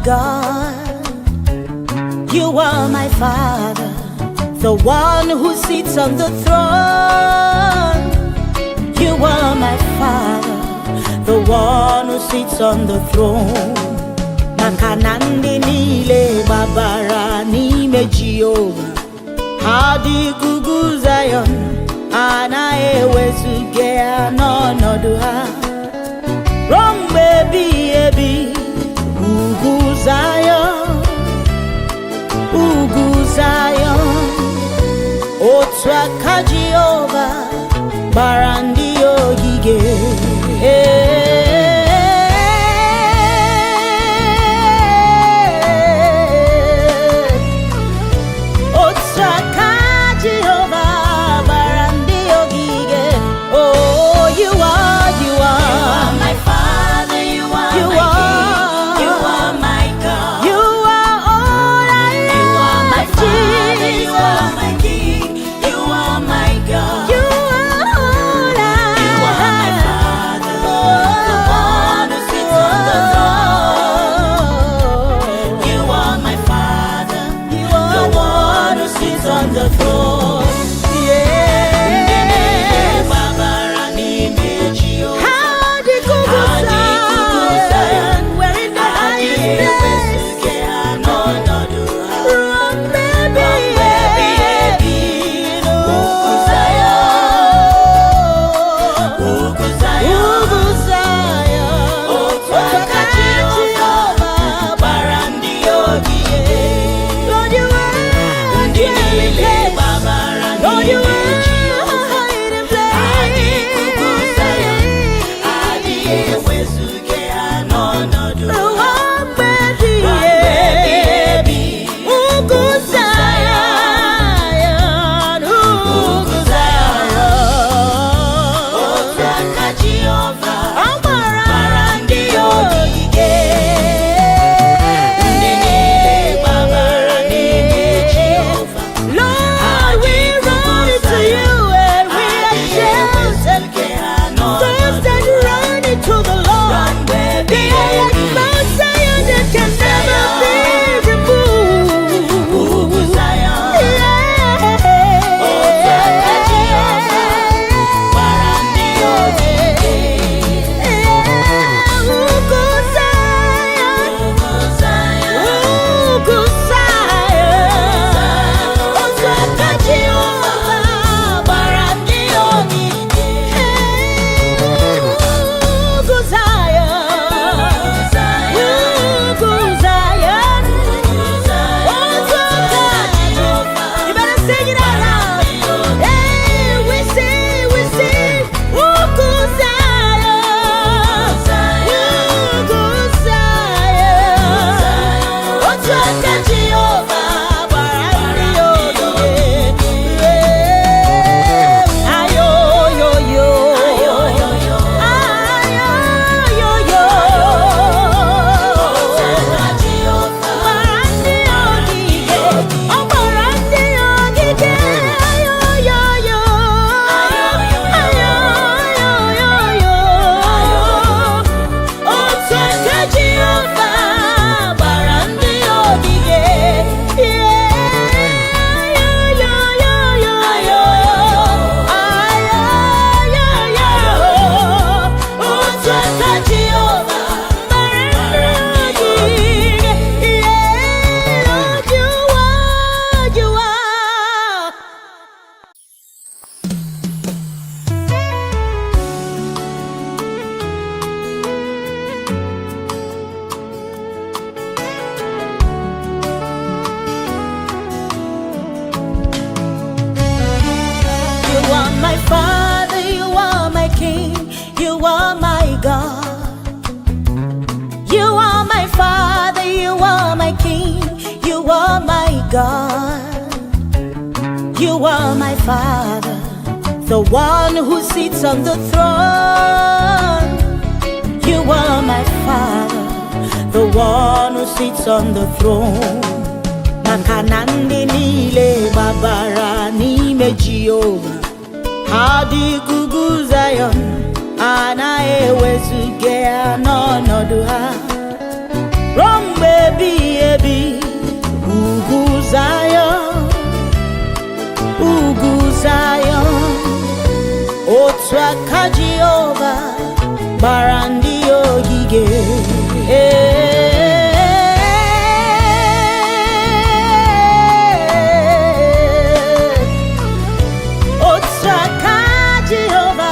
God. You are my Father, the one who sits on the throne. You are my Father, the one who sits on the throne. Maka na ndị niile gbabara n'ime Jehova, ha dị ka ugwu Zion, anaghị ewezuga ya n'ọnọdụ ha ruo mgbe ebighị ebi. Ugwu Zion, ugwu Zion, otu aka Jehova gbara ndị ogige. Otu aka Jehova gbara ndị ogige. Oh, you are, you You are, are my Father, you are you my are, King, you are my God. You are all I You are my have, Father, you are Jesus. my King, you are my God. You are all I You are my have. Father, the one who sits on the throne. You are my Father, You the are one who sits on the throne. Ndị niile Yes. gbabara n'ime Jehova, How the ha dị ka ugwu Zion, Zion, we're in the adịghị highest place. ewezuga ha n'ọnọdụ ha. Ruo mgbe Ruo mgbe ebighị ebighị ebi, ugwu Zion, ugwu Zion, Ugwu Zion, otu aka Jehova gbara ndị ogige. Lord, you are Ndị dwelling niile place. gbabara Lord, you n'ime are Jehova, hiding ha dị ka ugwu Zion, place. adịghị ewezuga ha n'ọnọdụ ha. Ruo mgbe Ruo mgbe ebighị ebighị ebi. ebi, Ugwu ugwu Zion, Zion, ugwu ugwu Zion, Zion. otu aka Jehova Ọ gbara gbara ndị ogige. Ndị niile gbabara n'ime Jehova, Lord, we run into you and we are sheltered. ewezuga ha Those n'ọnọdụ that ha. run into the Ruo Lord, mgbe they ebighị are like ebi, Mount Zion that can never be removed. ugwu Zion, otu aka Jehova gbara ndị ogige. Ugwu Zion, Ugwu Zion, ugwu Zion, otu aka Jehova gbara ndị ogige. Ugwu Zion, Ugwu ugwu Zion, Zion, otu aka Jehova You better sing it out loud. Hey, we sing, Ugwu Zion, Ugwu Zion, otu aka Jehova gbara ndị ogige. Ayo, yo, yo. Ayoyoyo. Ayo, yo, yo. Otu aka Jehova Gbara ndị ogige, ọ gbara ndị ogige. Ayo, yo, yo. Ayo, yo, yo, yo. Otu aka Jehova gbara ndị ogige. Yeah. Ayo, yo, yo, yo, yo. Ayo, yo, yo. Otu aka Jehova gbara ndị ogige. Yeah, Lord, you are, you are. You are my Father, you are my King, you are my God. You are my Father, you are my King, you are my God. You are my Father, the one who sits on the throne. You are my Father, the one who sits on the throne. Maka na ndị niile gbabara n'ime Jehova, ha dị ka ugwu Zion, anaghị ewezuga ya n'ọnọdụ ha ruo mgbe. Jehova gbara ndị ogige. Otu aka Jehova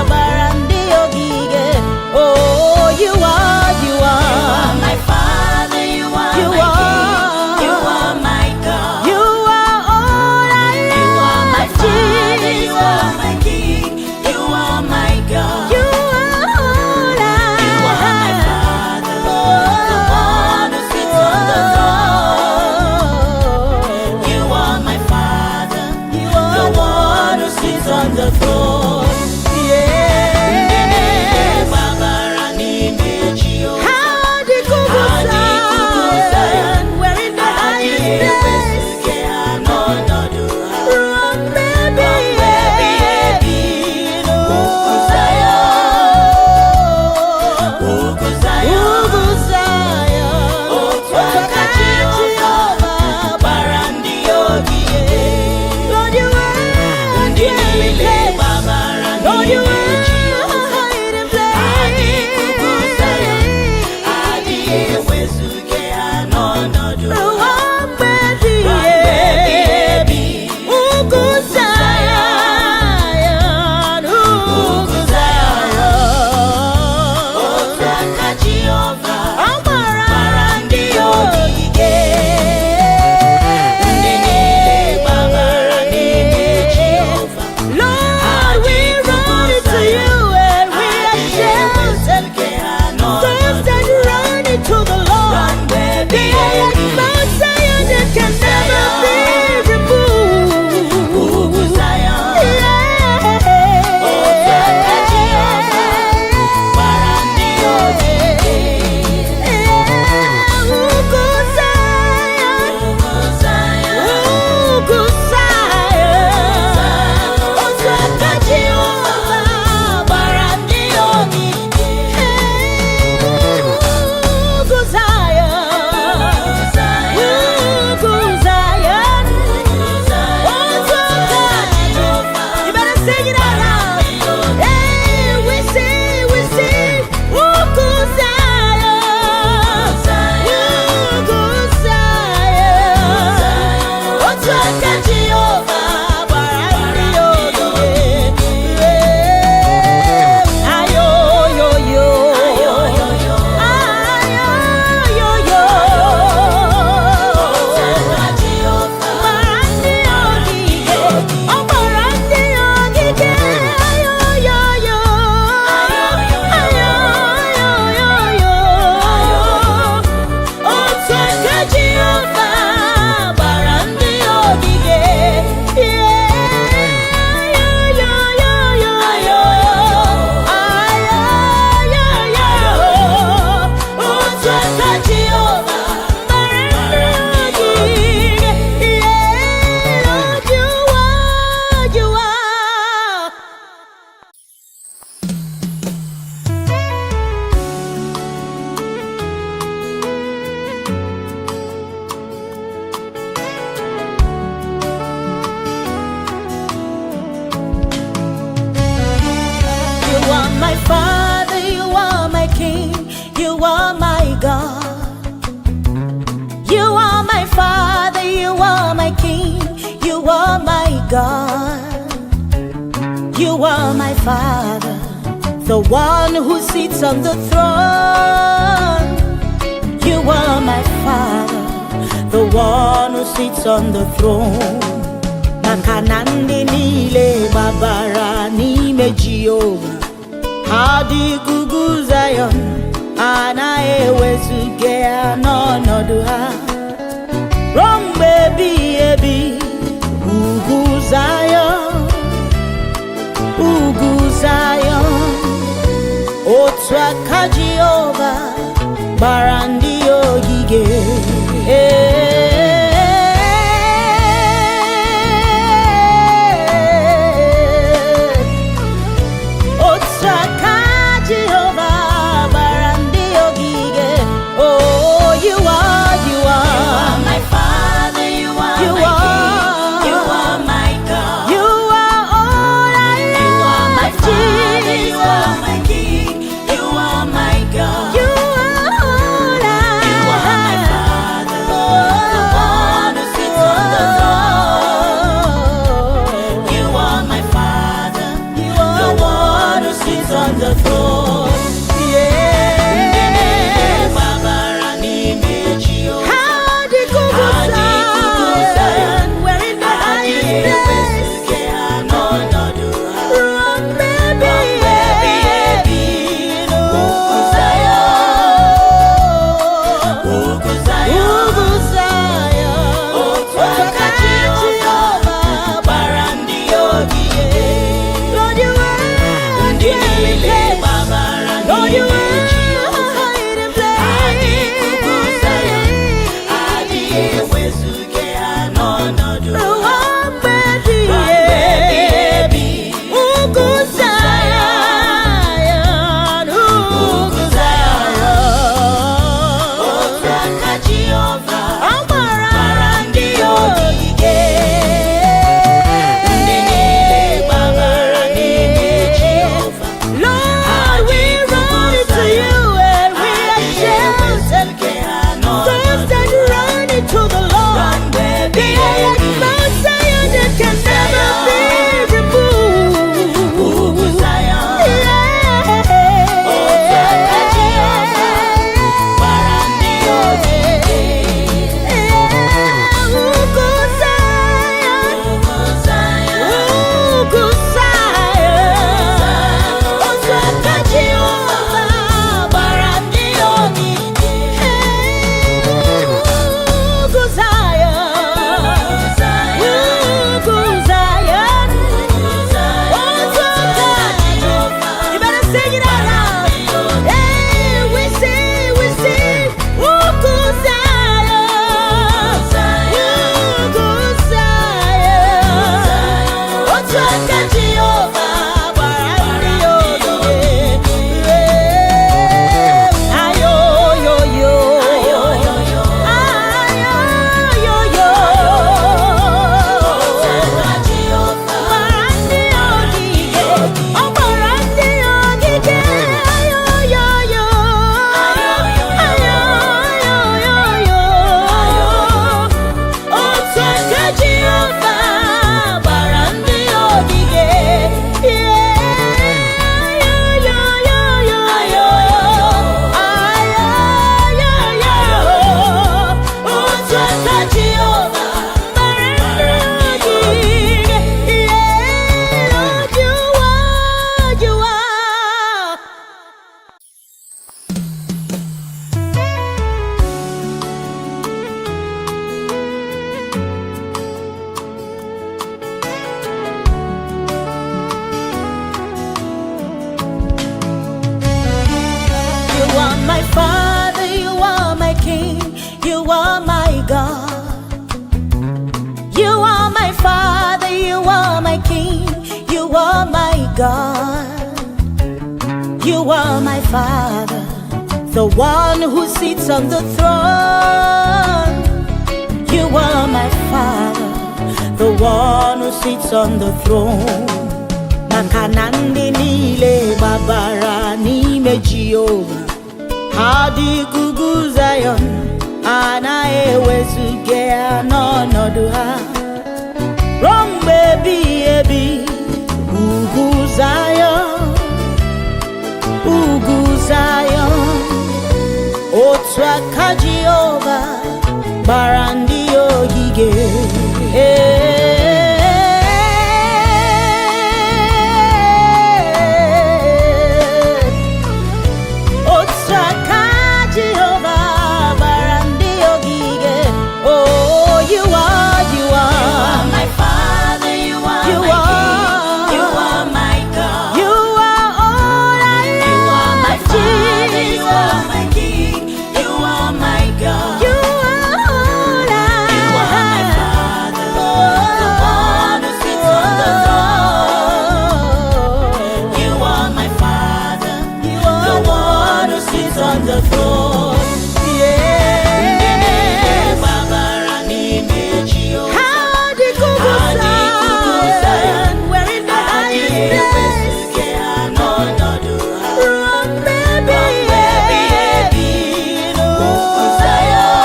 gbara ndị ogige. Oh, you are, you are My Father, you are You my are. King, you are my God. You are all I You are my have, Father, you are Jesus. my King, you are my God. You are all I You are my have. Father, the one who sits on the throne. You are my Father, You the are one who sits on the throne. Yes. Gbabara n'ime Jehova. How did Ha dị ugwu Zion. We're in the highest Adịghị place. ewezuga ha n'ọnọdụ ha. Ruo mgbe ebighị ebi. Ugwu Zion, ugwu Zion, Ugwu Zion. Otu aka Jehova gbara ndị ogige. Lord, you are Ndị dwelling niile place. gbabara Lord, you n'ime are Jehova. hiding Adịghị ugwu Zion, place. adịghị ewezuga ha n'ọnọdụ ha. Ruo mgbe ebighị Ruo mgbe ebighị ebi. ebi. Ugwu Zion, ugwu Zion. Otu aka Jehova Ọ gbara gbara ndị ogige. Ndị niile gbabara n'ime Jehova. Lord, we run into you and we are sheltered. Those that run into the Lord, they are like Mount Zion that can never be removed. Ugwu Zion, Yeah. Otu aka Jehova gbara ndị ogige. Yeah. Ugwu Zion, Ugwu Zion, Ugwu Zion. Otu aka Jehova gbara ndị ogige. Ugwu Zion, Ugwu Zion. Otu aka Jehova. You better sing it out loud. Hey, we sing, we sing. Ugwu Zion, Ugwu Zion. Otu aka Jehova gbara ndị ogige. Ayo, yo, yo. Ayo, yo, yo. Gbara ndị ogige, ọ gbara ndị ogige, ayo yo yo, ayo yo yo yo. Otu aka Jehova gbara ndị ogige, ayo yo yo yo yo, ayo yo yo. Otu aka Jehova gbara ndị ogige, yeah, Lord, you are, you are. You are my Father, you are my King, you are my God. You are my Father, you are my King, you are my God. You are my Father, the one who sits on the throne. You are my Father, the one who sits on the throne. Maka na ndị niile gbabara n'ime Jehova, ha dị ka ugwu Zion, anaghị ewezuga ya n'ọnọdụ ha. Ruo mgbe ebighị ebi, ugwu Zion, ugwu Zion. Otu aka Jehova gbara ndị ogige. Otu aka Jehova gbara ndị ogige. Oh, you are, you are. My Father, you are You my are. King, you are my God. You are all I You are my have, Father, God. You are my Father, the one who sits on the throne. You are my Father, the one who sits on the throne. Maka na ndị niile gbabara n'ime Jehova, ha dị ugwu Zion, anaghị ewezuga ya n'ọnọdụ ha ruo mgbe ebighị ebi. Ugwu Zion, ugwu Zion, otu aka Jehova gbara ndị ogige. Ee, otu aka Jehova gbara ndị ogige. Oh, you are, you are My Father, you are You my are. King, you are my God. You are all I You are my have, Father, you are Jesus. my King, you are my God. You are all I You are my have. Father, the one who sits on the throne. You are my Father, You the are one who sits on the throne. Yes. Gbabara n'ime Jehova. How the Ha dị ugwu Zion, Zion, we're in the highest adịghị place. ewezuga ha n'ọnọdụ ha. Ruo mgbe ebighị ebi. Ugwu Zion,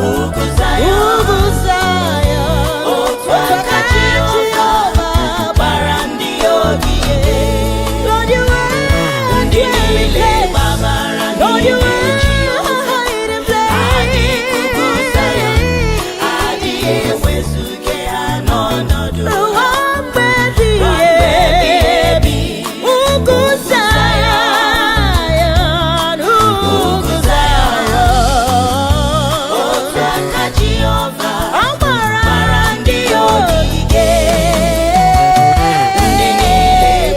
ugwu Zion, Ugwu Zion, otu aka Jehova gbara ndị ogige. Lord, you are Ndị dwelling niile place. gbabara Lord, you n'ime are Jehova. hiding Ha dị ugwu Zion, place. adịghị ewezuga ha n'ọnọdụ ha. Ruo mgbe ebighị Ruo mgbe ebighị ebi. ebi. Ugwu Zion, ugwu Zion. Otu aka Jehova Ọ gbara gbara ndị ogige. Ndị niile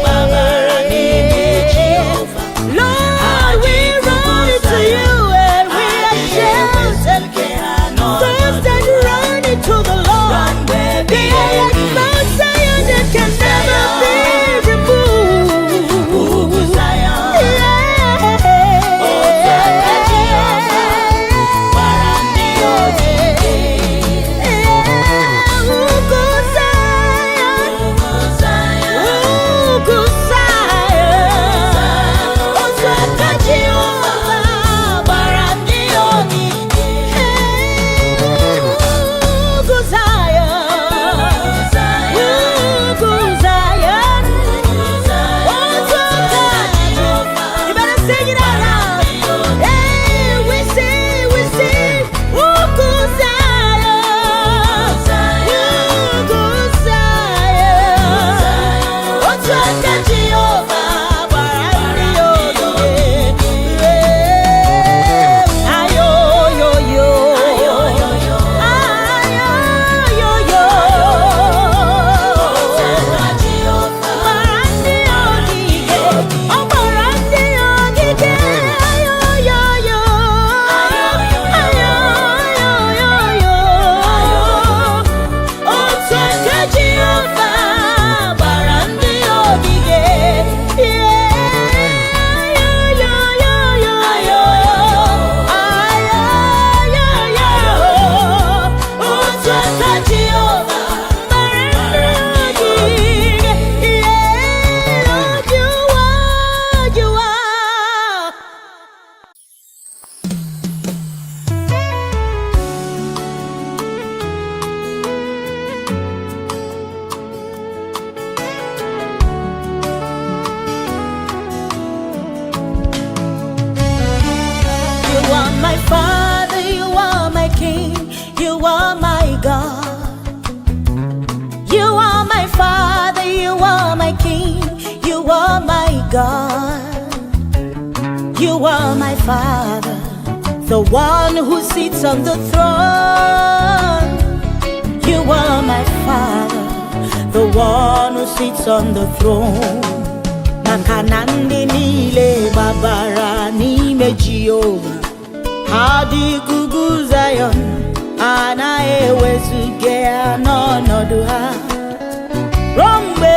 gbabara n'ime Jehova. Lord, we run into you and we are sheltered. Those that run into the Lord, they are like Mount Zion that can never be removed. Ugwu Zion, otu aka Jehova gbara ndị ogige. Ugwu Zion, Ugwu Zion, Ugwu Zion, otu aka Jehova gbara ndị ogige. Ugwu Zion, Ugwu Zion, otu aka Jehova. You better sing it out loud. Hey, we sing, Ugwu Zion, Ugwu Zion, otu aka Jehova gbara ndị ogige. Ayo, yo, yo. Ayo, yo, yo. Gbara ndị ogige, ọ gbara ndị ogige. Ayo, yo, yo. Ayo, yo, yo, yo. Otu aka Jehova gbara ndị ogige. Ayo, yo, yo, yo. Ayo, yo, yo. Otu aka Jehova gbara ndị ogige. Yeah, Lord, you are, you are. You are my Father, you are my King, you are my God. You are my Father, you are my King, you are my God. You are my Father, the one who sits on the throne. You are my Father, the one who sits on the throne. Maka na ndị niile gbabara n'ime Jehova, ha dị ugwu Zion, anaghị ewezuga ya n'ọnọdụ ha ruo mgbe.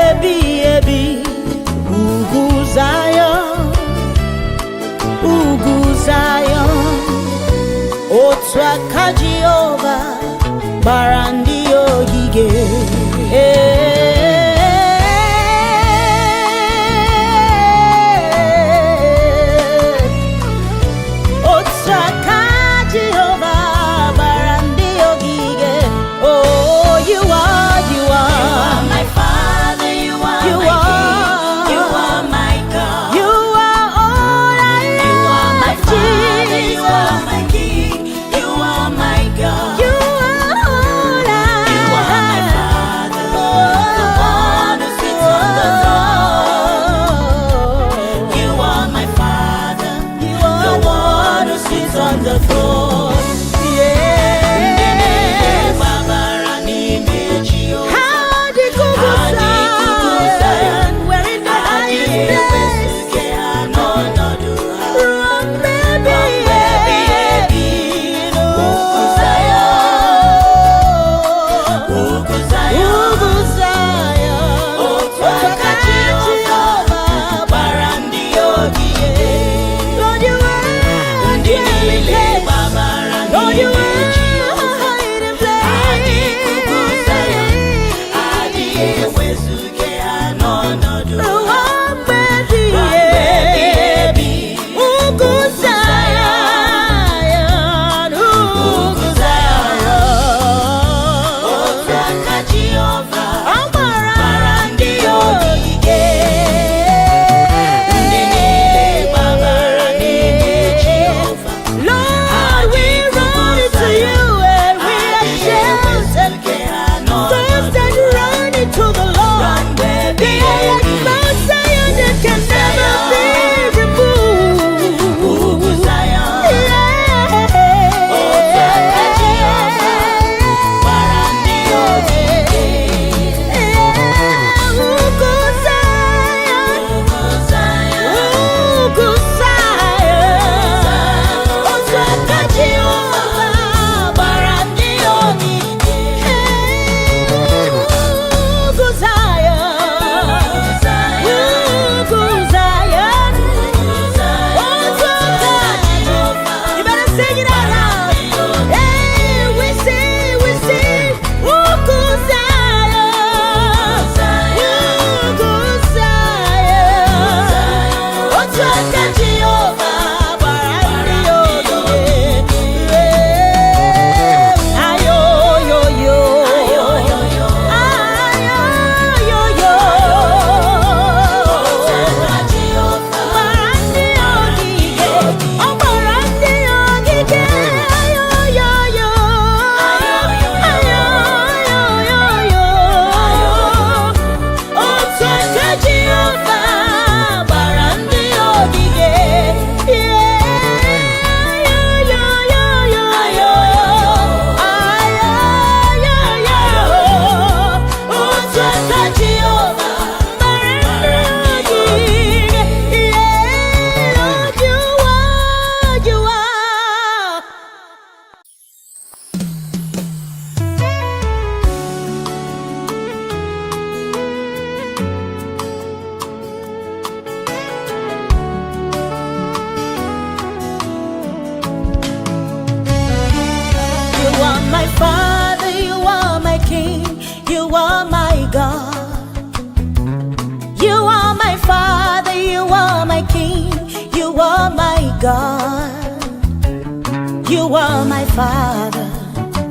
You are my Father,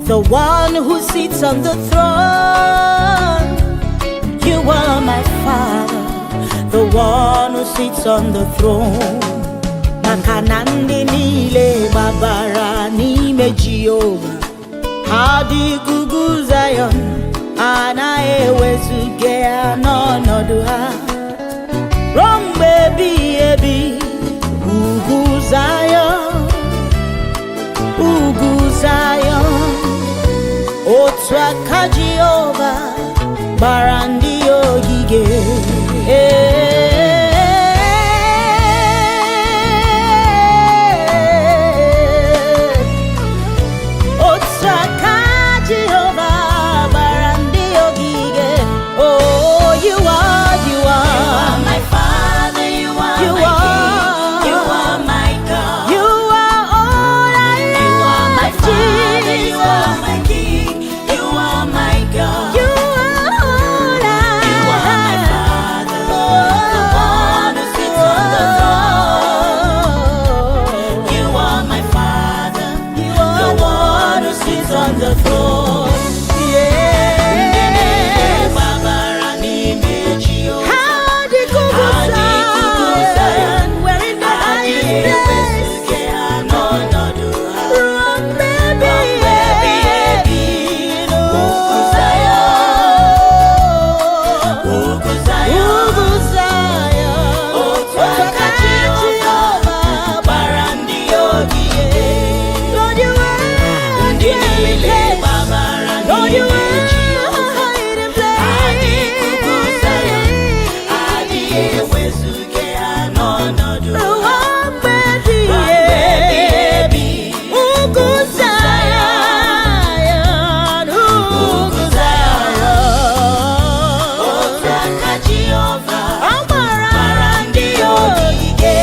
the one who sits on the throne. You are my Father, the one who sits on the throne. Maka na ndị niile gbabara n'ime Jehova, ha dị ka ugwu Zion, anaghị ewezuga ya n'ọnọdụ ha ruo mgbe ebighị ebi. Ugwu Zion, ugwu Zion, otu aka Jehova gbara ndị ogige. Ee, otu aka Jehova gbara ndị ogige. Oh, you are, you are. You are my Father, you are You my are. King, you are my God. You are all I You are my have, Father, you are Jesus. my King, you are my God. You are all I You are my have. Father, the one who sits on the throne. You are my Father, You the are one who sits on the throne. Ndị niile Yes. gbabara n'ime Jehova. How the Ha dị ka ugwu Zion, Zion, we're in the adịghị highest place. ewezuga ha n'ọnọdụ ha. Ruo mgbe Mgbe ebighị ebighị ebi, ugwu Zion, ugwu Zion, Ugwu Zion, otu aka Jehova gbara ndị ogige. Lord, you are Ndị dwelling niile place. gbabara Lord, you n'ime are Jehova. hiding Ha dị ka ugwu Zion, place. adịghị ewezuga ha n'ọnọdụ ha. Ruo mgbe ebighị Mgbe ebighị ebi, Ugwu Zion, ugwu ugwu Zion, Zion. otu aka Jehova Ọ gbara gbara ndị ogige.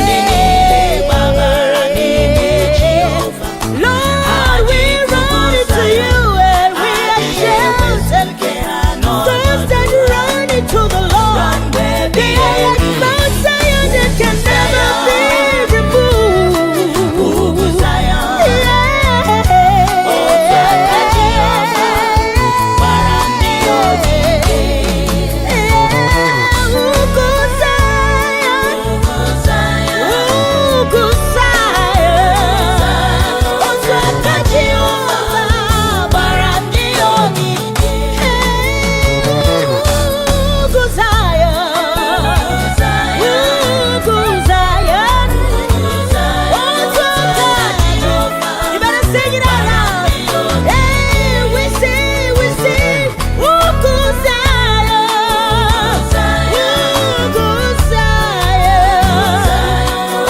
Ndị niile gbabara n'ime Jehova. Lord, we run into you and we are sheltered. Those that run into the Lord, they are like Mount Zion that can never be Ugwu removed. Zion, otu aka Jehova gbara ndị ogige. Ugwu Zion, Ugwu Zion, Ugwu Zion, otu aka Jehova gbara ndị ogige. Ugwu Zion, Ugwu Zion, otu aka Jehova. You better sing it out loud. Hey, we sing, Ugwu Zion, Ugwu Zion,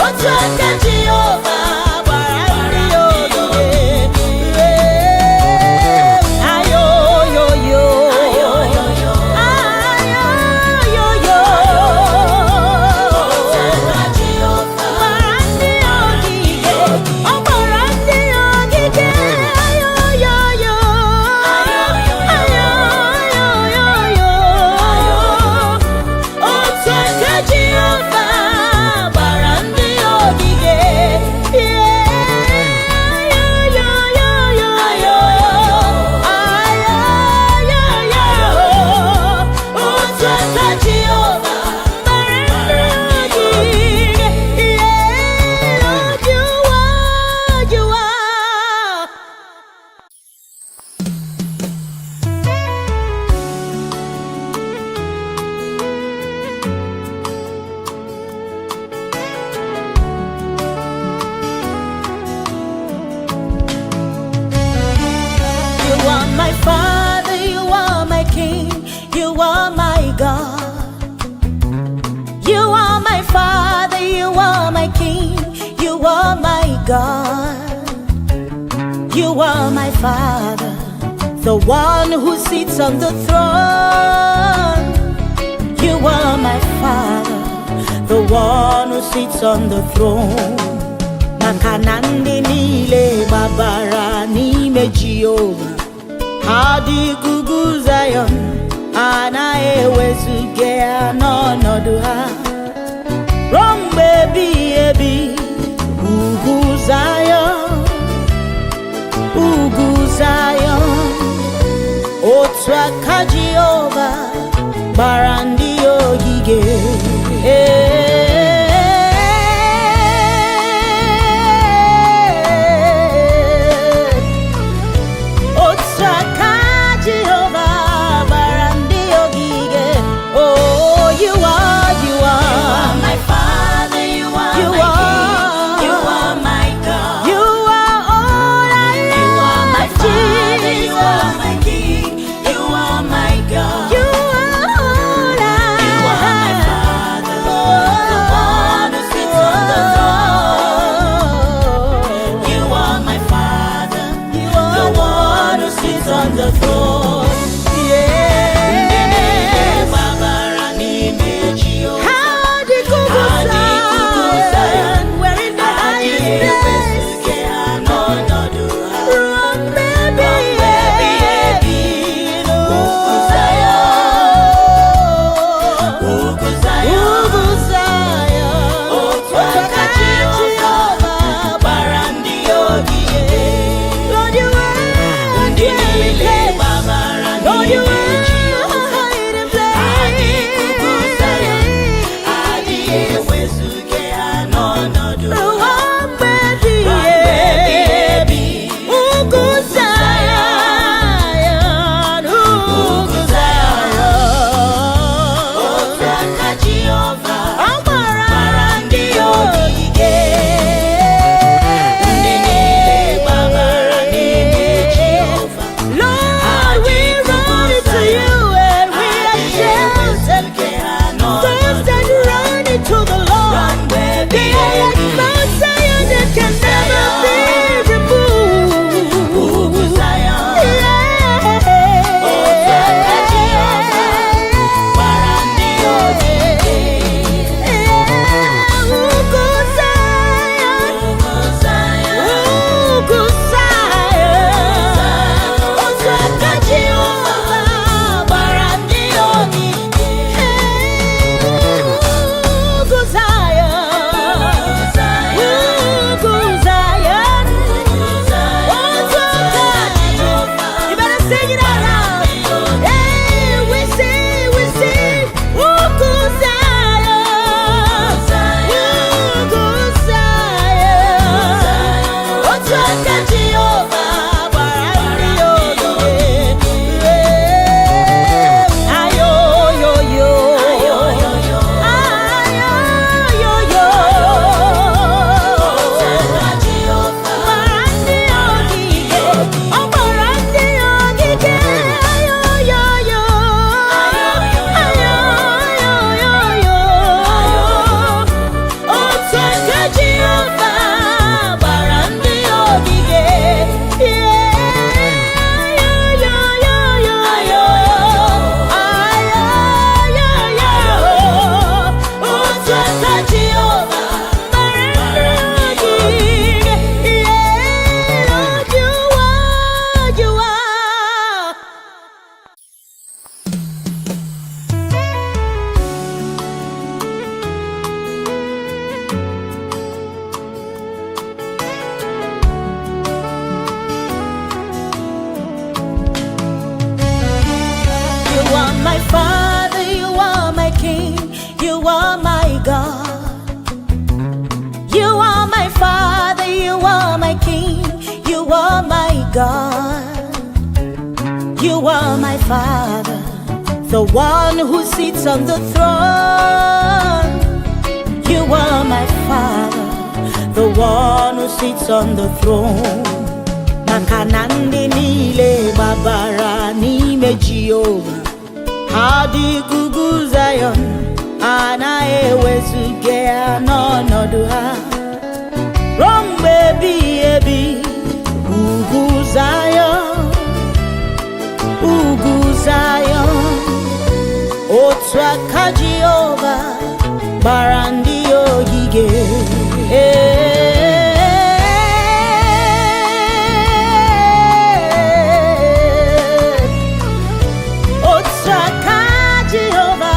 otu aka Jehova gbara ndị ogige. Ayoyoyo, ayoyoyo, gbara ndị ogige, ọ gbara ndị ogige, ayoyoyo, ayoyoyo. Otu aka Jehova gbara ndị ogige. Ayoyoyo, otu aka Jehova gbara ndị ogige. Yeah, Lord, you are, you are. You are my Father, you are my King, you are my God. You are my Father, you are my King, you are my God. You are my Father, the one who sits on the throne. You are my Father, the one who sits on the throne. Maka na ndị niile gbabara n'ime Jehova, ha dị ka ugwu Zion, anaghị ewezuga ya n'ọnọdụ ha ruo mgbe ebighị ebi. Ugwu Ugwu Zion, otu aka Jehova gbara ndị ogige. Otu aka Jehova gbara ndị ogige. Oh, you are, you are, My Father, you are You my are. King, you are my God. You are all I You are my have, Father, you are Jesus. my King, you are my God. You are all I You are my have. Father, the one who sits on the throne. You are my Father, You the are one who sits on the throne. Yes. Gbabara n'ime Jehova. How the Ha dị ugwu Zion. Zion, we're in the highest Adịghị place. ewezuga ha n'ọnọdụ ha. Ruo mgbe ebighị ebi. Ugwu Zion, ugwu Zion, Ugwu Zion, otu aka Jehova gbara ndị ogige. Lord, you are Ndị dwelling niile place. gbabara Lord, you n'ime are Jehova. hiding Adịghị ugwu Zion, place. adịghị ewezuga ha n'ọnọdụ ha. Ruo mgbe ebighị Mgbe ebighị ebi. ebi. Ugwu Zion, Ugwu Zion. Otu aka Jehova Ọ gbara gbara ndị ogige. Ndị niile gbabara n'ime Jehova. Lord, we run into you and we are sheltered. Those that run into the Lord, they are like Mount Zion that can never be removed. Ugwu Zion, otu aka Jehova gbara ndị ogige. Ugwu Zion, Ugwu Zion, Ugwu Zion, otu aka Jehova gbara ndị ogige. Ugwu Zion, Ugwu Zion, otu aka Jehova. You better sing it out loud. Hey, we sing, Ugwu Zion, Ugwu Zion, otu aka Jehova gbara ndị ogige. Ayo, yo, yo. Ayo, yo, yo. Gbara ndị ogige, ọ gbara ndị ogige. Ayo, yo, yo. Ayo, yo, yo, yo. Otu aka Jehova gbara ndị ogige. Ayo, yo, yo, yo. Ayo, yo, yo. Otu aka Jehova gbara ndị ogige. Yeah, Lord, you are, you are. You are my father, you are my king, you are my God. You are my father, you are my king, you are my God. You are my father, the one who sits on the throne. You are my father, the one who sits on the throne. Maka na ndị niile gbabara n'ime Jehova, ha dị ka ugwu Zion, anaghị ewezuga ya n'ọnọdụ ha. Ruo mgbe ebighị ebi, ugwu Zion, ugwu Zion, otu aka Jehova gbara ndị ogige. Otu aka Jehova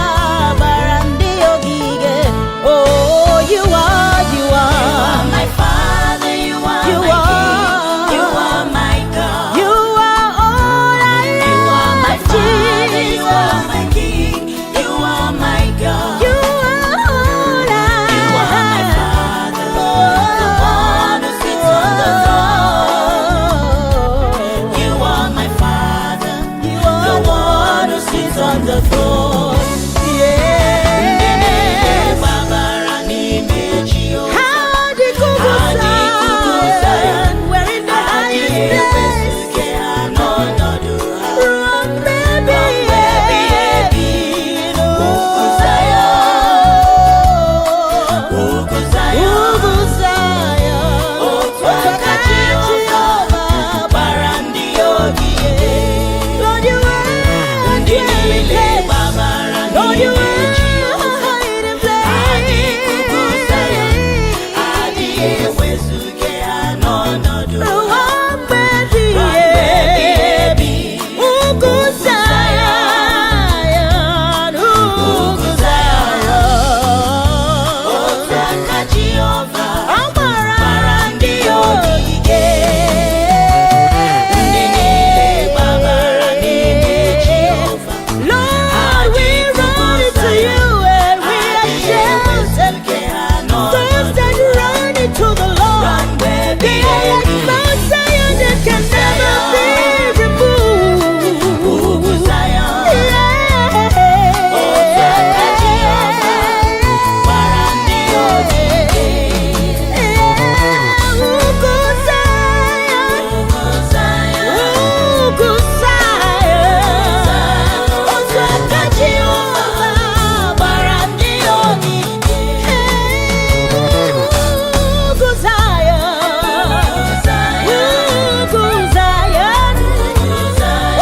gbara ndị ogige. Oh, you are, you are, My Father, you are You my are. King, you are my God. on the throne. Yes. Gbabara n'ime Jehova. Ha dị ka ugwu Ha dị ka ugwu Zion, we're in the Adịghị highest place. ewezuga ha n'ọnọdụ ha. Ruo mgbe ebighị Ebighị ebi. ebi. Ugwu Zion, ugwu Zion. Ugwu Zion, Otu aka Jehova gbara ndị ogige. Lord, you are Ndị dwelling niile place. gbabara Lord, you n'ime are Jehova. hiding Adịghị ugwu Zion, place. adịghị ewezuga ha n'ọnọdụ ha. Ruo mgbe ebighị Ruo mgbe ebighị ebi. ebi. Ugwu Zion, ugwu Zion. Otu aka Jehova Ọ gbara gbara ndị ogige. Ndị niile gbabara n'ime Jehova. Lord, we run into you and we are sheltered. Those that run into the Lord, they are like Mount Zion that can never be removed. Ugwu Zion, Yeah. Otu aka Jehova gbara ndị ogige. Yeah. Ugwu Zion, Ugwu Zion, Ugwu Zion, otu aka Jehova gbara ndị ogige. Ugwu Zion, Ugwu Zion,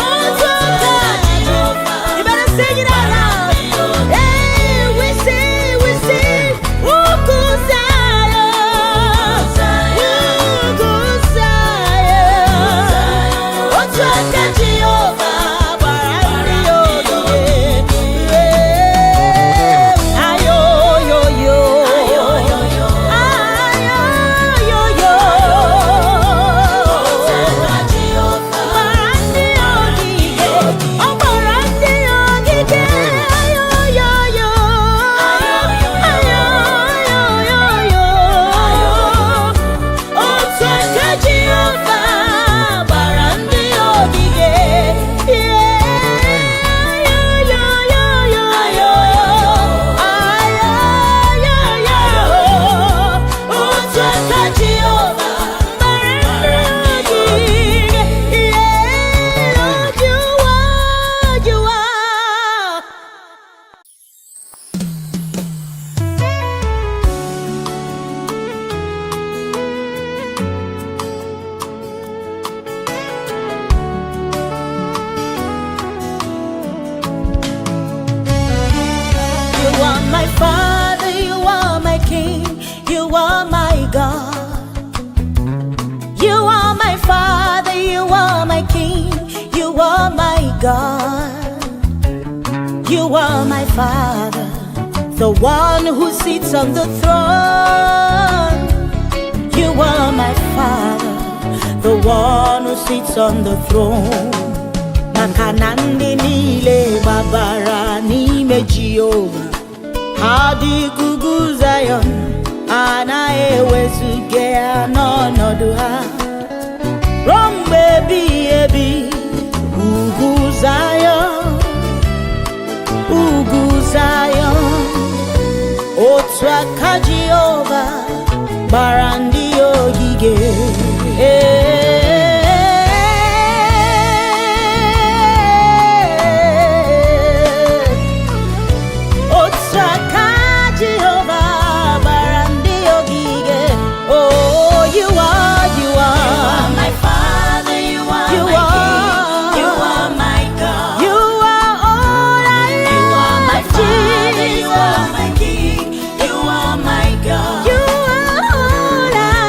otu aka Jehova. You better sing it out loud. Hey, we sing, Ugwu Zion, Ugwu Zion, otu aka Jehova gbara ndị ogige. Ayo, yo, yo. Ayo, yo, yo. Gbara ndị ogige, ọ gbara ndị ogige. Ayo, yo, yo. Ayo, yo, yo, yo. Otu aka Jehova gbara ndị ogige. Yeah. Ayo, yo, yo, yo. Ayo, yo, yo. Otu aka Jehova gbara ndị ogige. Yeah. Lord, you are, you are. You are my father, you are my king, you are my God. You are my father, you are my king, you are my God. You are my father, the one who sits on the throne. You are my father, the one who sits on the throne. Maka na ndị niile gbabara n'ime Jehova, ha dị ka ugwu Zion, anaghị ewezuga ya n'ọnọdụ ha. Ruo mgbe ebighị ebi, ugwu Zion, ugwu Zion, otu aka Jehova gbara ndị ogige. Otu aka Jehova gbara ndị ogige. Oh, you are, you are. My father, you are You my are. king, you are my God. You are all I You are my have, father, you Jesus. are my king, you are my God. You are all I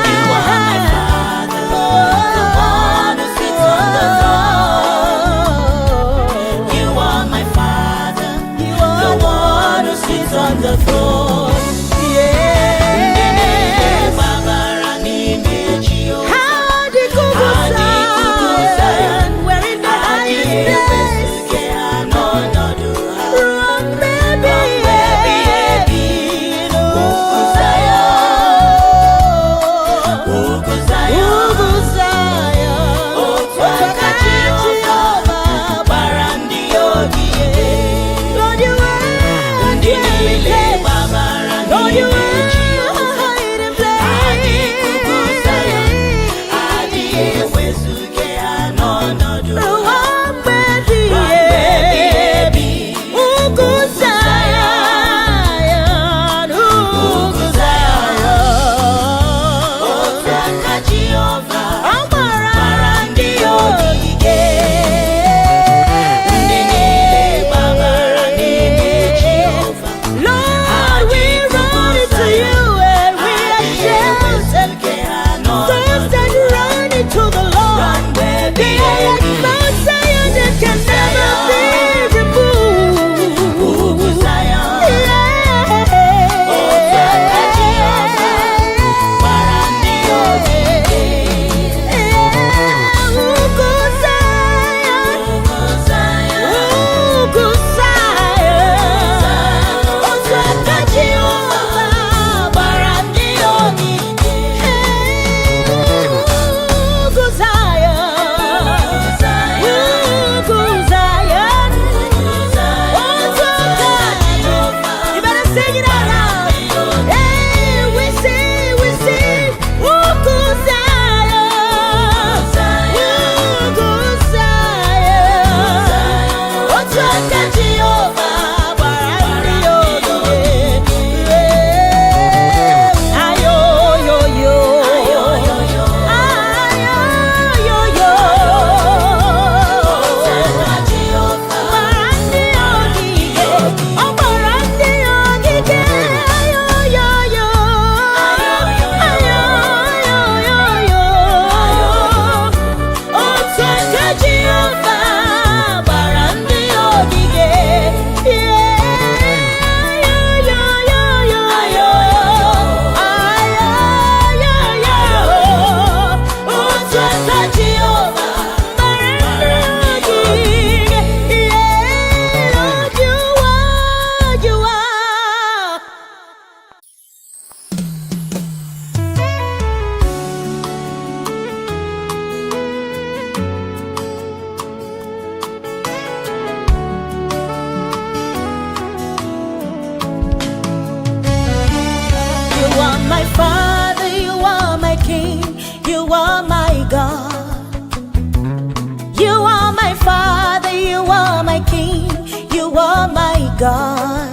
God.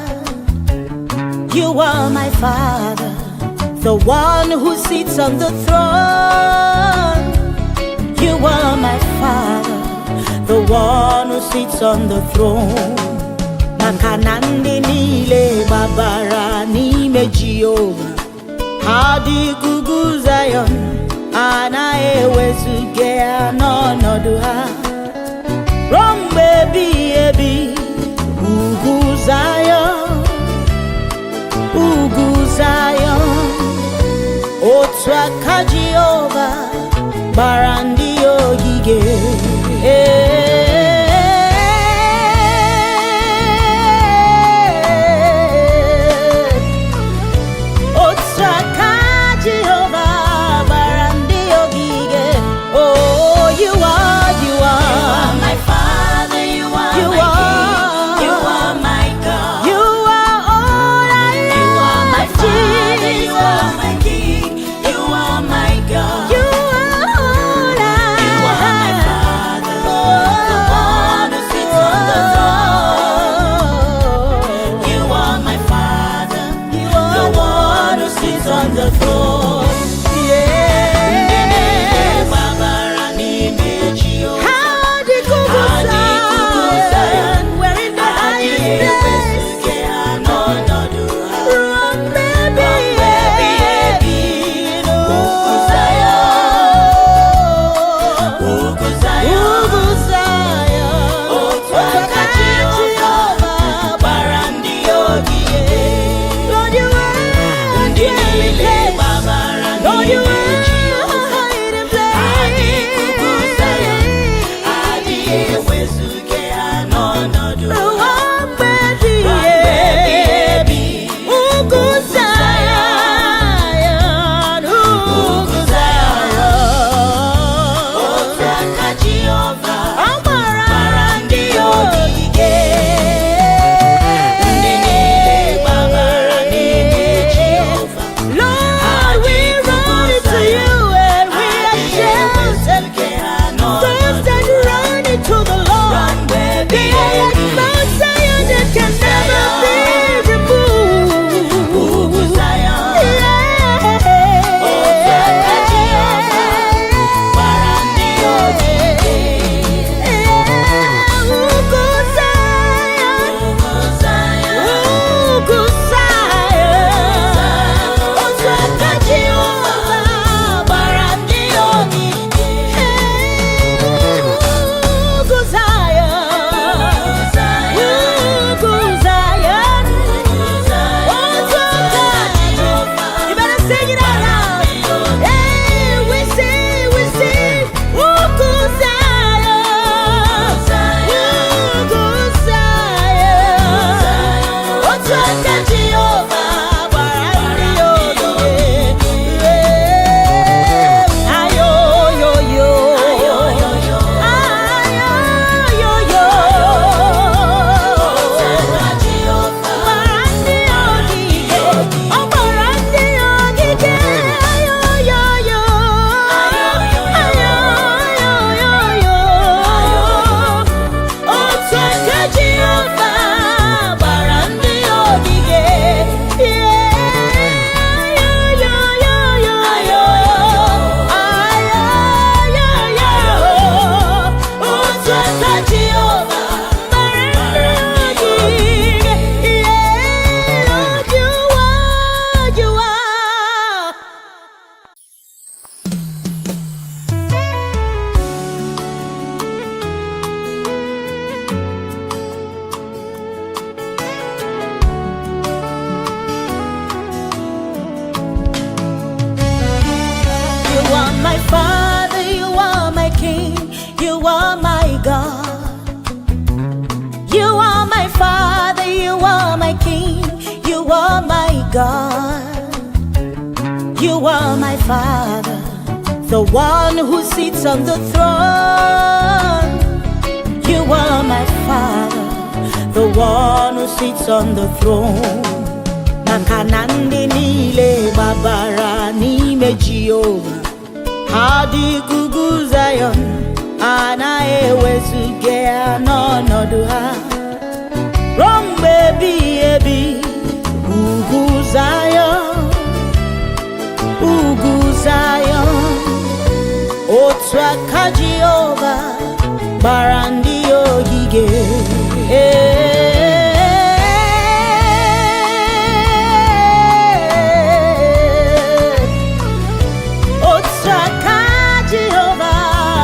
You are my Father, the one who sits on the throne. You are my Father, the one who sits on the throne. Maka na ndị niile gbabara n'ime Jehova, ha dị ugwu Zion, anaghị ewezuga ya n'ọnọdụ ha. Ruo mgbe ebighị ebi, ugwu Zion, ugwu Zion, otu aka Jehova gbara ndị ogige. Ee, otu aka Jehova gbara ndị ogige. Oh, you are, you are, My Father, you are You my are. King, you are my God. You are all I You are my have, Father, you are Jesus. my King, you are my God. You are all I You are my have. Father, the one who sits on the throne. You are my Father, You the are one who sits on the throne. Yes. Gbabara n'ime Jehova. How the Ha dị ugwu Zion, we're in the highest Adịghị place. ewezuga ha n'ọnọdụ ha. Ruo mgbe ebighị ebi. Ugwu Zion, ugwu Zion, Ugwu Zion, otu aka Jehova gbara ndị ogige. Lord, you are Ndị dwelling niile place. gbabara Lord, you n'ime are Jehova. hiding Ha dị ugwu Zion, place. adịghị ewezuga ha n'ọnọdụ ha. Ruo mgbe ebighị Mgbe ebighị ebi. ebi. Ugwu Zion, ugwu Zion. Otu aka Jehova Ọ gbara gbara ndị ogige. Ndị niile gbabara n'ime Jehova. Lord, we run into you and we are sheltered. Those that run into the Lord, they are like Mount Zion that can never be removed. Ugwu Zion, otu aka Jehova gbara ndị ogige. Ugwu Zion, Ugwu Zion, Ugwu Zion, otu aka Jehova gbara ndị ogige. Ugwu Zion, Ugwu Zion, otu aka Jehova. You better sing it out loud. Hey, we sing, we sing. Ugwu Zion, Ugwu Zion. Otu aka Jehova gbara ndị ogige. Ayo, yo, yo. Ayo, yo, yo. Gbara ndị ogige, ọ gbara ndị ogige, ayo yo yo, ayo yo yo yo. Otu aka Jehova gbara ndị ogige, ayo yo yo yo, ayo yo yo. Otu aka Jehova gbara ndị ogige, yeah, Lord, you are, you are. You are my Father, you are my King, you are my God. You are my Father, you are my King, you are my God. You are my Father, the one who sits on the throne. You are my Father, the one who sits on the throne. Maka na ndị niile gbabara n'ime Jehova, ha dị ugwu Zion, anaghị ewezuga ya n'ọnọdụ ha. Ruo mgbe ebighị ebi. Ugwu Zayọn, ugwu Zayọn, otu aka Jehova gbara ndị ogige. Otu aka Jehova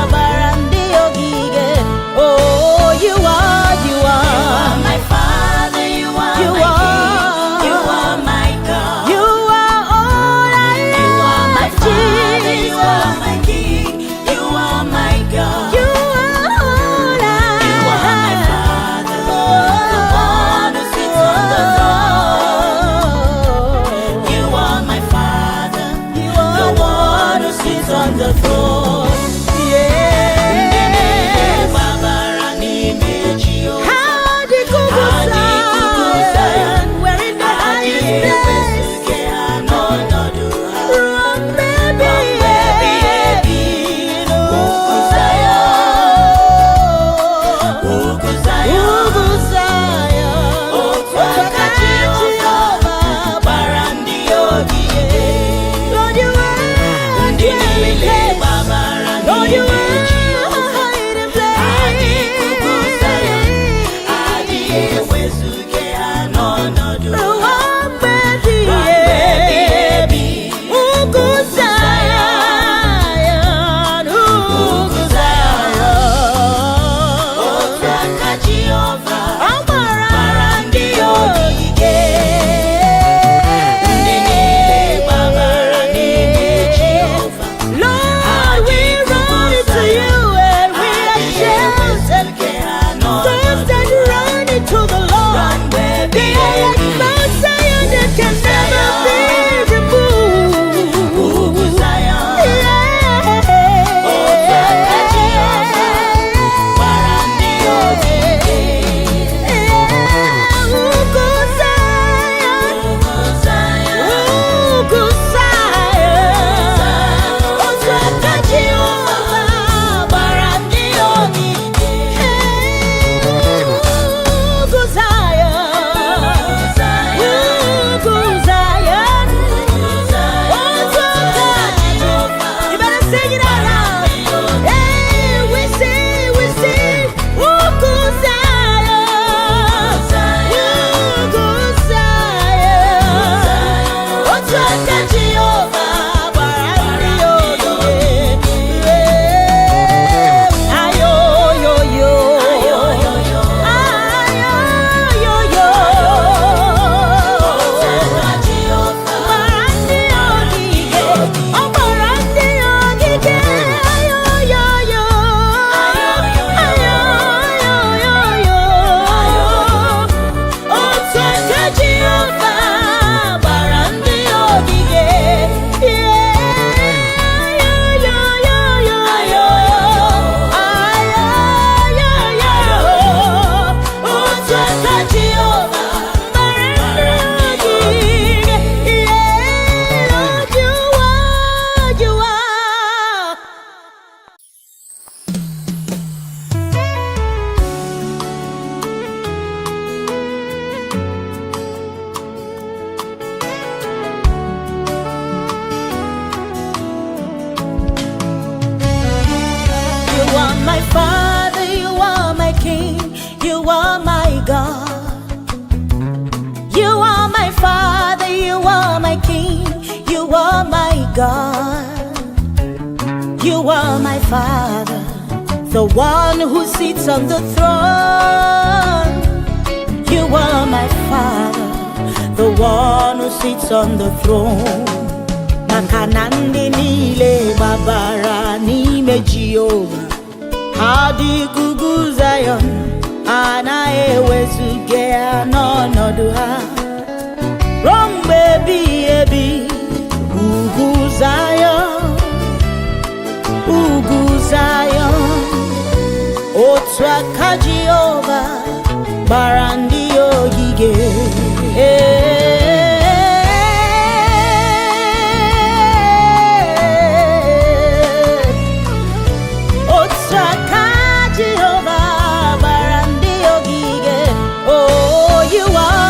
gbara ndị ogige. Oh, you are, you are, My Father, you are you my are, King, you are my God. You are all I You are my have, Father, you are Jesus. my King, you are my God. You are all I You are my have. Father, the one who sits on the throne. You are my Father, You the are one who sits on the throne. Yes. Gbabara n'ime Jehova. How the How the Ugwu Ugwu Zion, Zion, we're in the Adịghị highest place. ewezuga ha n'ọnọdụ ha. Ruo mgbe Mgbe ebighị ebighị ebi, ebi. Ugwu Zion, Ugwu Zion, Ugwu Zion, otu aka Jehova gbara ndị ogige. Lord, you are our Ndị dwelling niile place. gbabara Lord, you n'ime are Jehova. our hiding Adịghị ugwu Zion, place. adịghị ewezuga ha n'ọnọdụ ha. Ruo mgbe ebighị Mgbe ebighị ebi. ebi, Ugwu Zion, Ugwu Zion. otu aka Jehova Ọ gbara gbara ndị ogige. Ndị niile gbabara n'ime Jehova. Lord, we run into you and we are sheltered. Those that run into the Lord, they are like Mount Zion that can never be removed. Yeah. Ugwu Zion, Ugwu Zion, otu aka Jehova gbara ndị ogige. Ugwu Zion, Ugwu Zion, otu aka Jehova. You better sing it out loud. Hey, we sing, Ugwu Zion, Ugwu Zion. Otu aka Jehova gbara ndị ogige. Ayoyoyo. Ayoyoyo. Gbara ndị ogige. Ọ gbara ndị ogige. Ayoyoyo. Ayoyoyo. Otu aka Jehova gbara ndị ogige. Ayoyoyo. Otu aka Jehova gbara ndị ogige. Yeah, Lord, you are, you are. You are my Father, you are my King, you are my God. You are my Father, you are my King, you are my God. You are my Father, the one who sits on the throne. You are my Father, the one who sits on the throne. Maka na ndị niile gbabara n'ime Jehova, ha dị ugwu Zayọn, anaghị ewezuga ya n'ọnọdụ ha. Ruo mgbe ebighị ebi, ugwu Zayọn, ugwu Zayọn, otu aka Jehova gbara ndị ogige. Otu aka Jehova gbara ndị ogige. Oh, you are.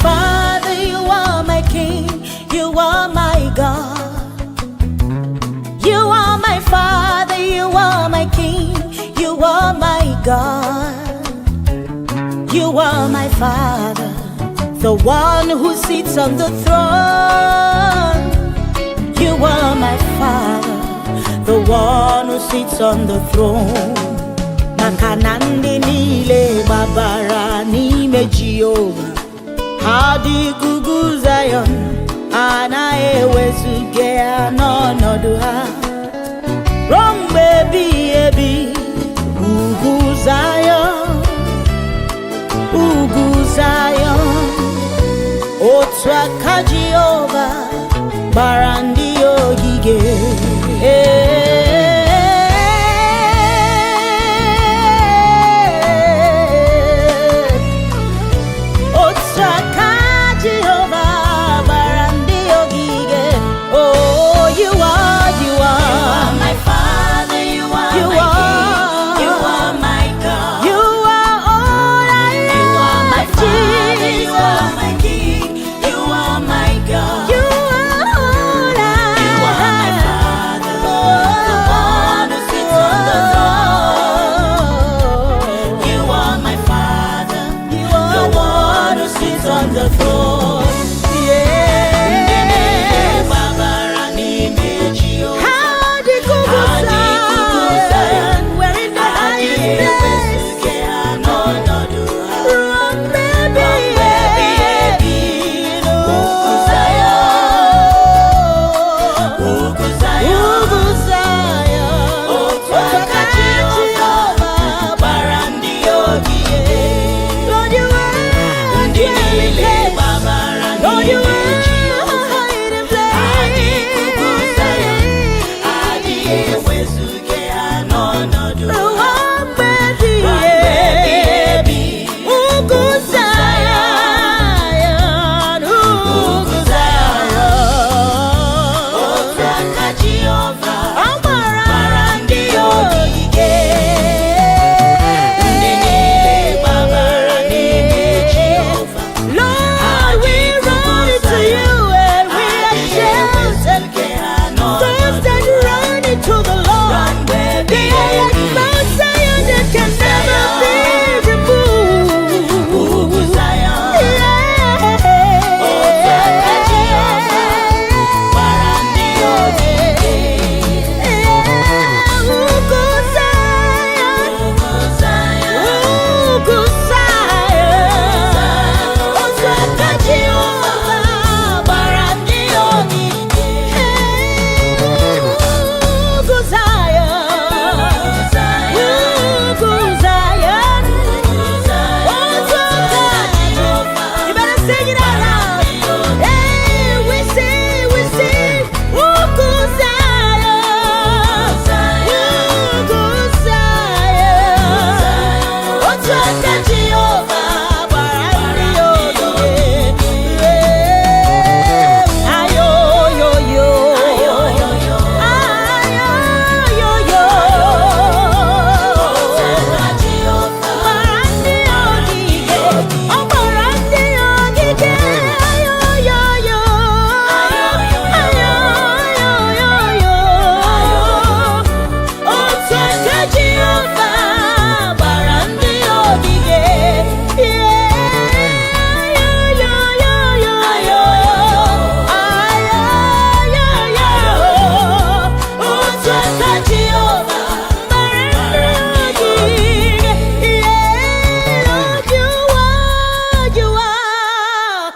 Father, you are my King, you are my God. You are my Father, you are my King, you are my God. You are my Father, the one who sits on the throne. You are my Father, the one who sits on the throne. Maka na ndị niile gbabara n'ime Jehova, ha dị ka ugwu Zion, anaghị ewezuga ya n'ọnọdụ ha ruo mgbe ebighị ebi. Ugwu Zion, ugwu Zion, otu aka Jehova gbara ndị ogige. Otu aka Jehova gbara ndị ogige. Oh, you are, you are. You are my Father, you are You my are. King, you are my God. You are all I You are my have, Father, you are Jesus. my King, you are my God. You are all I You are my have. Father, the one who sits on the throne. You are my Father, You the are one who sits on the throne. Ndị niile Yes. gbabara n'ime Jehova. How the Ha dị ka ugwu Zion, We're in the highest adịghị place. ewezuga ha n'ọnọdụ ha. Ruo mgbe Mgbe ebighị ebighị ebi, ugwu Zion, ugwu Zion, Ugwu Zion. Otu aka Jehova gbara ndị ogige. Lord, you are Ndị dwelling niile place. gbabara Lord, you n'ime are Jehova. hiding Ha dị ka ugwu Zion, place. adịghị ewezuga ha n'ọnọdụ ha. Ruo mgbe ebighị Mgbe ebighị ebi, Ugwu Zion, ugwu ugwu Zion, Zion. otu aka Jehova Ọ gbara gbara ndị ogige. Ndị niile gbabara n'ime Jehova. Lord, we run into you and we are sheltered. Those that run into the Lord, they are like Mount Zion that can never be removed. Ugwu Zion, otu aka Jehova gbara ndị ogige. Ugwu Zion, Ugwu Zion, Ugwu Zion, otu aka Jehova gbara ndị ogige. Ugwu Zion, Ugwu Zion, otu aka Jehova. You better sing it out loud. Hey, we sing, Ugwu Zion, Ugwu Zion, otu aka Jehova gbara ndị ogige. Ayo, yo, yo. Ayo, yo, yo. Gbara ndị ogige, ọ gbara ndị ogige. Ayo, yo, yo. Ayo, yo, yo, yo. Otu aka Jehova gbara ndị ogige. Ayo, yo, yo, yo, yo. Ayo, yo, yo. Otu aka Jehova gbara ndị ogige. Yeah, Lord, you are, you are.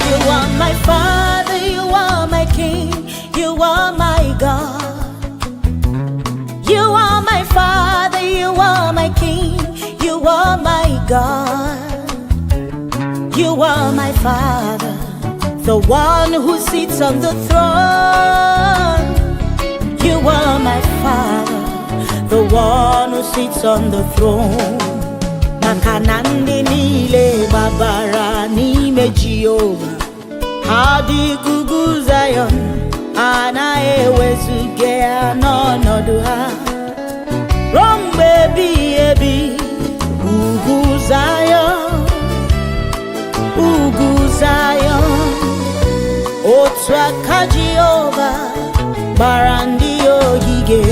You are my Father, you are my King, you are my God. You are my Father, you are my King, you are my God. You are my Father, the one who sits on the throne. You are my Father, the one who sits on the throne. Maka na ndị niile gbabara Jehova. Ha dị ka ugwu Zayọn, anaghị ewezuga ya n'ọnọdụ ha ruo mgbe ebighị ebi. Ugwu Zayọn, ugwu Zayọn, otu aka Jehova gbara ndị ogige.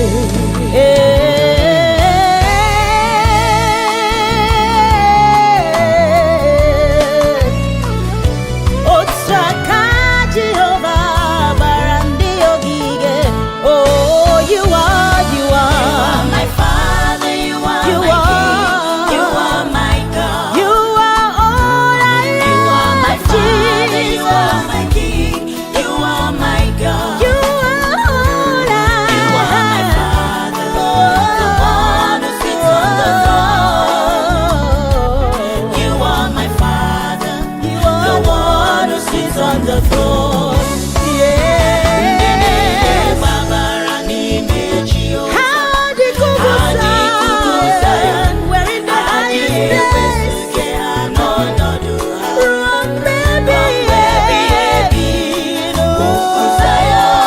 Ee, otu aka Jehova gbara ndị ogige. Oh, you are, you are My Father, you are You my are. King, you are my God. You are all I You are my have, Father, you are Jesus. my King, you are my God. You are all I You are my have. Father, the one who sits on the throne. You are my Father, You the are one who sits on the throne. Ndị niile Yes. gbabara n'ime Jehova. How the Ha dị ka ugwu Zayọn, Zion, we're in the adịghị highest place. ewezuga ha n'ọnọdụ ha. Ruo mgbe ebighị ebi. Ugwu Zayọn,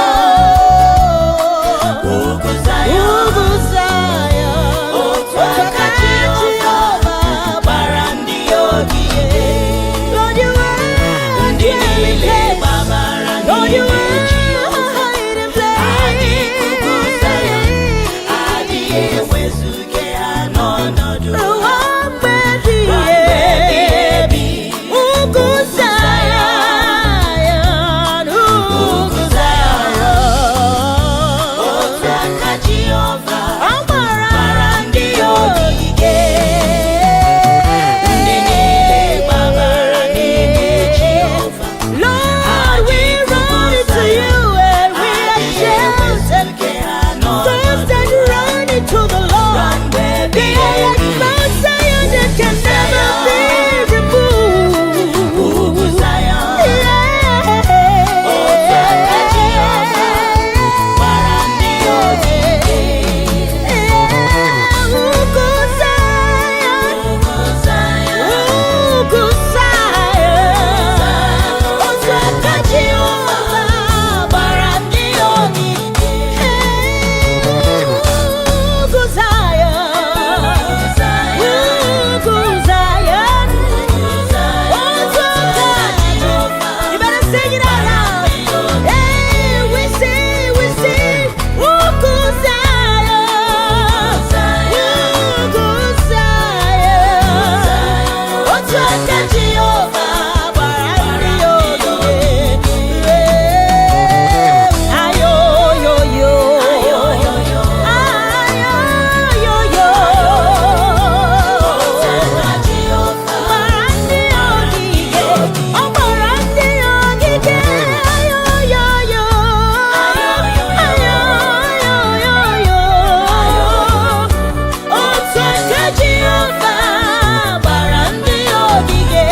ugwu Zayọn, Ugwu Zion, otu aka Jehova gbara ndị ogige. Lord, you are Ndị our niile place. gbabara Lord, you n'ime are Jehova. our hiding Ha dị ka ugwu Zayọn, place. adịghị ewezuga ha n'ọnọdụ ha. Ruo mgbe ebighị Ruo mgbe ebighị ebi. ebi. Ugwu Zion, ugwu Zion. Otu aka Jehova Ọ gbara gbara ndị ogige. Ndị niile gbabara n'ime Jehova. Lord, we run into you and we are sheltered. Those that run into the Lord, they are like Mount Zion that can never be removed. Ugwu Zayọn, otu aka Jehova gbara ndị ogige. Ugwu Zion, Ugwu Zayọn, Ugwu Zion, otu aka Jehova gbara ndị ogige. Ugwu Zion, Ugwu Zion, otu aka Jehova. You better sing it out loud. Hey, we sing, Ugwu Zion, Ugwu Zion. Otu aka Jehova gbara ndị ogige. Ayo, yo, yo. Ayo, yo, yo. Gbara ndị ogige, ọ gbara ndị ogige. Ayo, yo, yo. Ayo, yo, yo, yo. Otu aka Jehova gbara ndị ogige.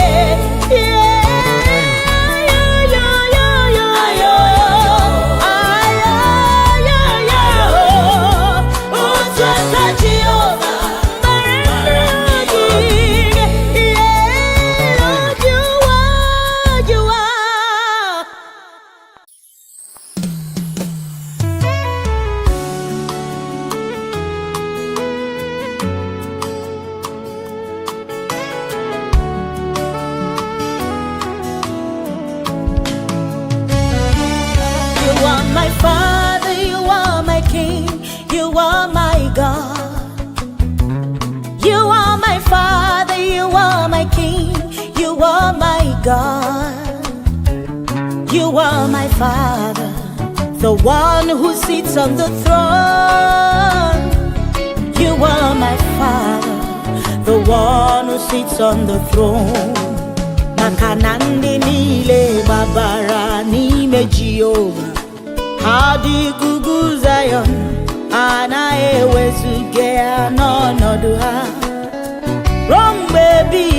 Ayo, yo, yo, yo, yo. Ayo, yo, yo. Otu aka Jehova gbara ndị ogige. Yeah, Lord, you are, you are. You are my Father, you are my King, you are my God. You are my Father, you are my King, you are my God. You are my Father, the one who sits on the throne. You are my Father, the one who sits on the throne. Maka na ndị niile gbabara n'ime Jehova, ha dị ka ugwu Zayọn, anaghị ewezuga ya n'ọnọdụ ha ruo mgbe ebighị.